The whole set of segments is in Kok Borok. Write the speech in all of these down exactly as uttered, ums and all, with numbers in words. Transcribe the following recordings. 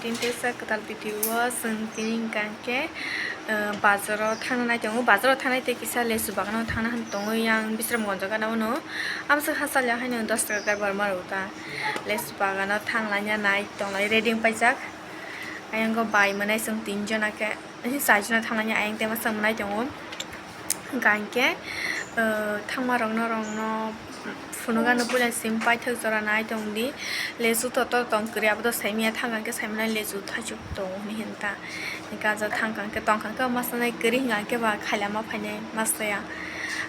Tini teisa kwtal video o chwng tini hwnkha khe, eh, bazaro thangna nai tongo. Bazaro thangnai tei kisa lesu bagano thangna hwn tongo yang Bisramganjo gana uno. Amswk hasalya haino dos taka karbar ma rw ta. Lesu bagano thanglaina nai tonglai ready wng paijak. Ayang go bai mwnai chwng tin jona khe, char jona thanglaina ayang tema chwng mwnai tongo. Hwnkha hinkhe, eh, thangma rokno, rokno phunukgano puila sim paithak jora nai tongdi. Lesu to, to tong kwrwi, abo to saimanya, thang hinkhe saimanai lesu thaichuk tongo hinwi hinta. Hinkhe ah jaga thang hinkhe tong hinkhe masa nai kwrwi hinkhe ba khailama phainai masa ya.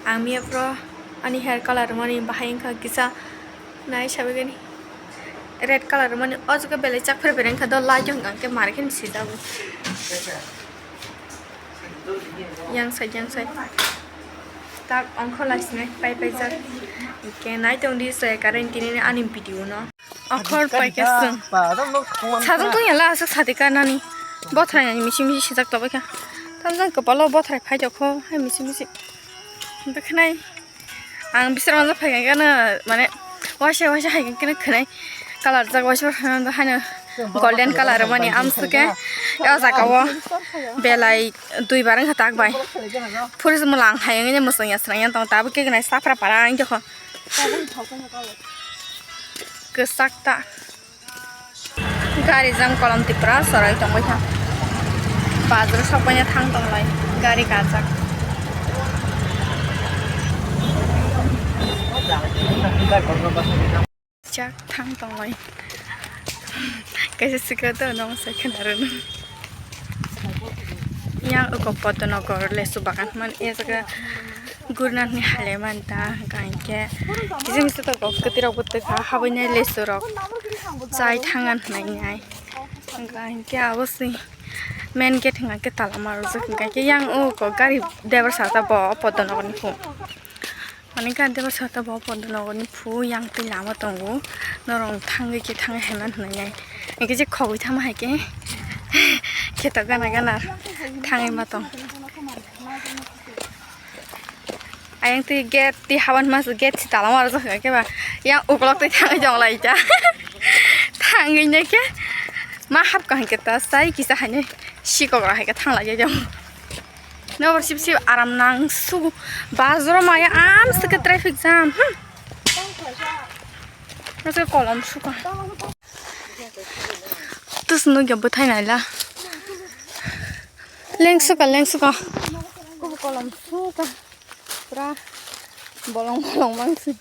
Ang miya phuru ani hair color mani bahai wngkha kisa nai sabaigani red color mani o jaga belai chakphre phre wngkha do light wngkha hinkhe mari khe sijago. Yang side, yang side. Tak ongkho lai sinai pai pai jak. Hinkhe nai tong di se current tini ani video no. Okhor pai khe sung. Sajang tong yala aswk sadi ka nani. Bothrai nani misi misi sijak tobai kha. Tamjang kwpalo bothrai phai jokho hai misi misi. Bwkhnai. Ang bisar manjak phai kha khe no, mane, waisa waisa hai khe no khwnai color jak, waisa waisa haino golden color mani amswk khe o jaga o belai dui bar wngkha tak bai. Phuru se mwlang hai wngya mwswngya srangya tong tabuk khe khwnai safra para ang jokho kwchak ta. Gari jang Kolom Tripura sorai tongbai kha. Bazar sokbaina thang tonglai gari kajak. Jak thang tonglai. Kaisa sikla to nong sai khna rwno. Yang uko Podnogar lesu bagan man e jaga. Gurna hwnwi halai manta, hwnkha hinkhe kisa misa tongo, kwtwirokbo twkha, habwi nai lesu rok chai thang hwnwi nai. Hwnkha hinkhe abo se main gate hwnka khe tala ma rwjak, hwnkha khe yang o gari driver saka bo Podnogar ni phu. Mane gari driver saka bo Podnogar ni phu, yang twi lama tongo, norok thangwi khe thangwi haiman hwnwi nai. Hinkhe je khogwi thangma hai khe kheto gana gana thangwi ma tong. Ayang twi gate twi haban mas gate si tala ma rwjak khe ba yang ukolok twi thangwi jong lai ta. Thangwi ne khe ma hap ka hai khe ta sai kisa hai ne sikok ra hai khe thang lai jong. Nobor sip sip aram nang su bazar maya am se khe traffic jam. Hmm. Nase kolom suka. Tus nugya bwthai naila. Lengsuka, lengsuka. Kubu kolom suka. Pura bolong bolong mangsi.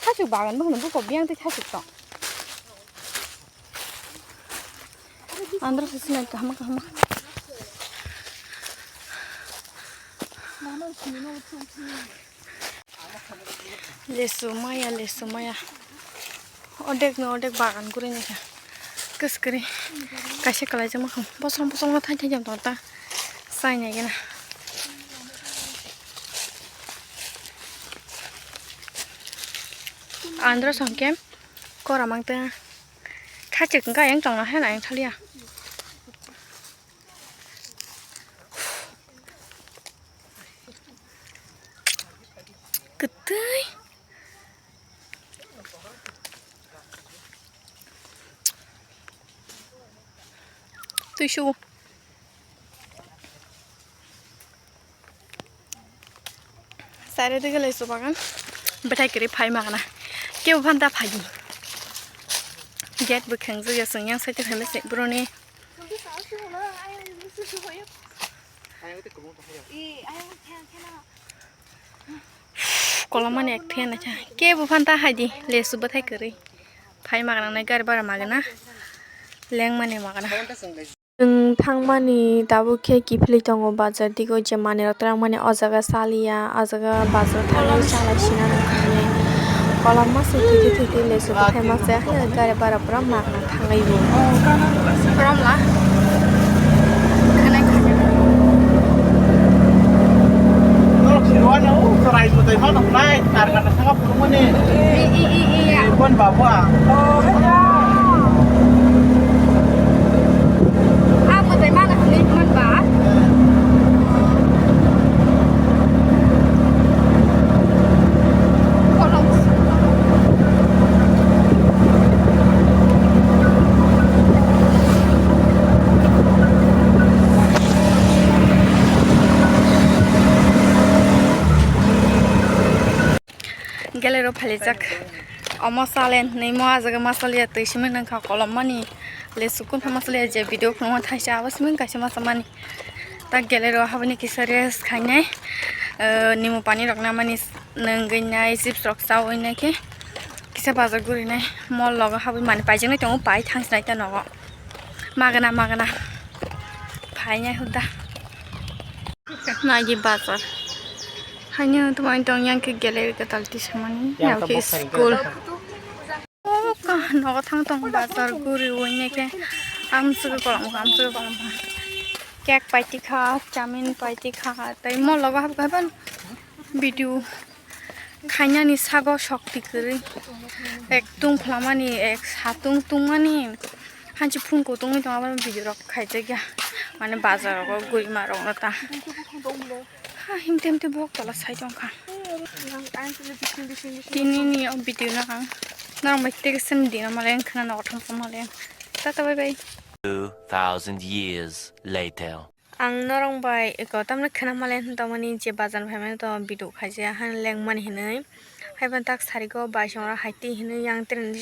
Thasuk bagan bo hwnwi buko biyang tei thasuk tong. Andro se sinai kahma kahma. Lesu maya, lesu maya. Odek no odek bagan guri naikha. Kwskwri. Kaisa kwlaijak makham. Bosong bosong no thang thang jam tongo ta. Sai naigena. Andro songke kora mangta. Khachik wngkha yang tongna hena yang thalia. Kwtwi. Twi su. Sare de gele su bagan. Bethai kiri phai magana. Kebo phanta phagi. Gate bo kheng jaya sung yang side phai se broni. Kolomani ek thena cha. Ke bu phanta hai di, lesu bwthai kwrwi. Phai magna nai gari bara magna. Leng mani magna. Nwng thangmani tabuk khe kiphilwi tongo bazar digo je manwi rok twlangmani o jaga saliya, o jaga bazar thangwi chalai sina nang thangwi. Kolom masa thwitwi thwitwi lesu bwthai masa haino gari bara pura magna. Thangwi bo. Romla. Khwnai khajak. Norok si rwani o chwrai mwtai mano hnai, tar gana thanga phunukmani. I, i, i, i, ya. Bon babu a. Ah, mwtai mano hwnwi man ba. Gelero phalijak. Omo salen hinwi mo ah jaga masaliya twi simi nangkha kolom mani. Le sukun pha masaliya je video phunukma thaisa abo simi kaisa masamani. Ta gelero habani kisa rest khainai. Eh, nimu pani rok namani nangwi nai, chips rok chawi nai khe kisa bazar guri nai. Mall logo habwi mani paijaknai tongo, pai thangsinai ta nogo. Magana magana. Phainai huda. Nagi bazar. Haino tumani tong yang khe gallery kwtal tisamani. Yang yang khe tabuk sari school. Kwtal. Oh, ka-, nogo thang tong bazar guri wngya khe. Amswk kolom kha, amswk kolom kha. Cake paiti kha, chowmin paiti kha. Tai mall logo hap kha ban video. Khainani sago shokti kwrwi. Ek tungphlamani, ek satung tungmani. Hanchi phung kutungwi tongo, aboni video rok khaijakya. Mane bazar rogo gurima rokno ta. Ha, himte himte bok tola sai tongkha. Tini ni o video no ang norok bai tege sem dino male ang khna nogo thangkha male. Tata bye bye. Two thousand years later. Ang norok bai eko tamni khwna malen hinwi tongmani je bazar phaimani to biduk khaijak han lengmani hinwi. Haiphano tak sarigo bai songra haitwi hinwi yang train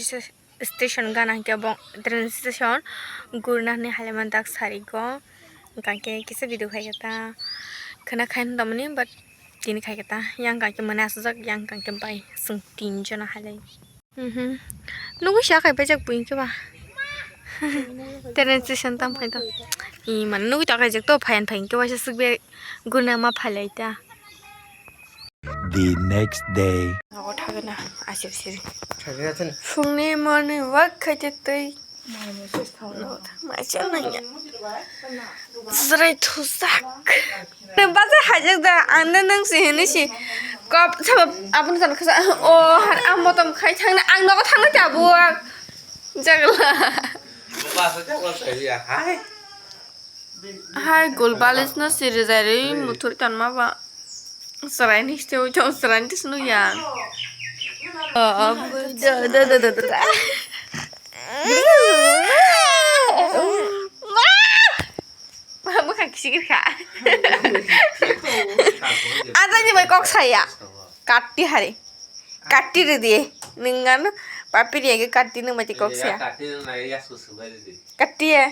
station gana hinkhe bo train station gurina hinwi hailaimani tak sarigo. Hwnkhe kisa biduk khaikhe ta khwna khai hinwi tongmani but tini khaikhe ta yang khaikhe mane aswkjak yang khaikhe bai chwng tinjon hailai. Mhm. Nugui sa kai paijak bui khe ba. Train station tam phai to. I man nugui ta kaijak to phayan phai khe waisa sukbe guna ma phalai ta. The next day. Nogo thagna asir sir. Thagna thani. Phungni morning walk khaite tei. Mai chal nanya. Zrai thusak. Nang bazar hajak da, ang nang nang si hini si. Kop, sabo, abun kan kasa, oh, har, ang motom khai thangna, ang nogo thangna ta buak. Jagla. Hai, gul balis no siri jari, muthur kan ma ba. Serai ni sini, ucok serai ni sini ya. Oh, oh, da, da, da, da, da. Bwkha kisigir kha. Adani bai kok saya. Katti hari. Katti ridi. Ningano papi riya ge katti nang bai kok saya. Katti ya.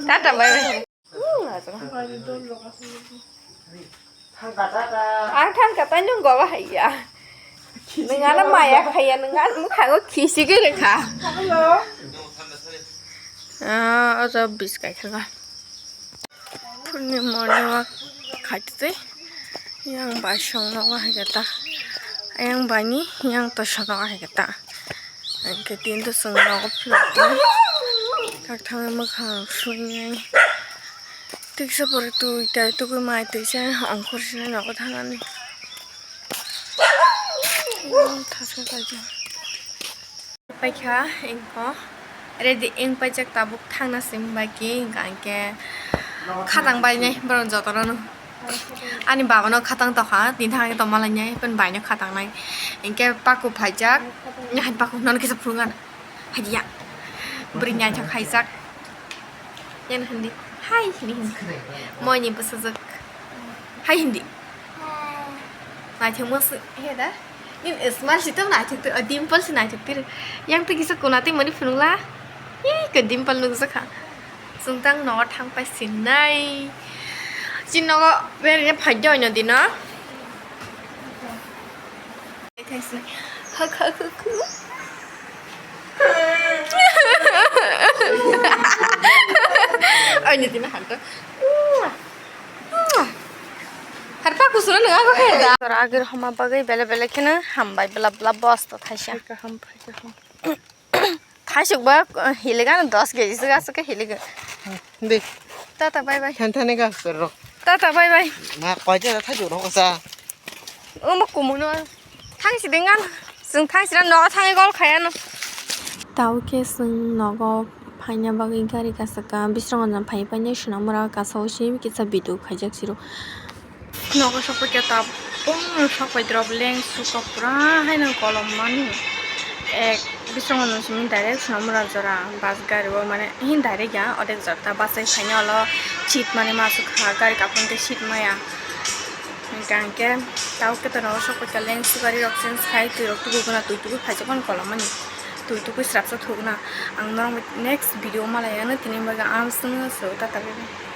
Tata bye bye. Ang thang katai nung gogo haiya. Nung ano maya khaiya, nung ano mukhango khisi gere kha. Ah, ojo biskai thanga. Phulni morning walk khaite. Yang bai song nogo hai khe ta. Yang bai ni yang to song nogo hai khe ta. Hingke tin to chwng nogo philok tong. Kak thangwi mwkhang sui nai. Tiksa pore twi tai tugui mai twi se ongkhor sinai nogo thanani. Thasa kaijak. Paikha ingko ready ing paijak tabuk thangna sim bai ki hingka hingke khatang bai nai borok jotono no ani baba no khatang tokha tini thang tongma lai nai pen bai no khatang nai hingke paku phaijak nahai paku nono kisa phurungan haiya bwrwi naithok khaijak. Yan hindi. Hai hindi hindi. Moi ni bwsajwk. Hai hindi. Naithok mo se he da. Nin smile si to naithok to, dimple si naithok tiro. Yang to kisa kuna tei mani phunukla. Ih, ko dimple nukjakha. Chwng tang nogo thang pai sinai. Chin nogo berene phai de oino dino. Hak hak hak. Oino dino hak to. Harpa kusura nang ako khe da. Tora agir homa bagwi bele bele kheno hambai bla bla bosta thaisa. Kaham, kaham. Thaisuk ba, uh, hiligan dos keji se gas ke hiligan. Di. Tata bye bye. Than thani gas ro. Tata bye bye. Ma koi je thaisuk ro sa. Omo kumuno. Thang si dengan. Sung thang si no thang gol khaya no. Tau ke sung nogo phaina bagwi gari kasaka bisrango jan phai phai nai swnam mura kasao se kisa video khaijak siro. Nogo sokphaikhe tabuk sokphai drop leng suka pura haino kolom mani. Ek bisongo nung simi direct Sonamura jora bus gari o, mane hin direct ya, odek jora ta bus ai phaina olo seat mani ma aswk kha, gari kaphang khe seat maya. Hingkha hingkhe tao khe tono sok paikha lens gari rok change khai, twi rok tubu gana, twi tubu phaijak mani kolomani, twi tubu srapsa thugna. Ang norok next video malai ano tini bagwi ang swngno so tata bebe.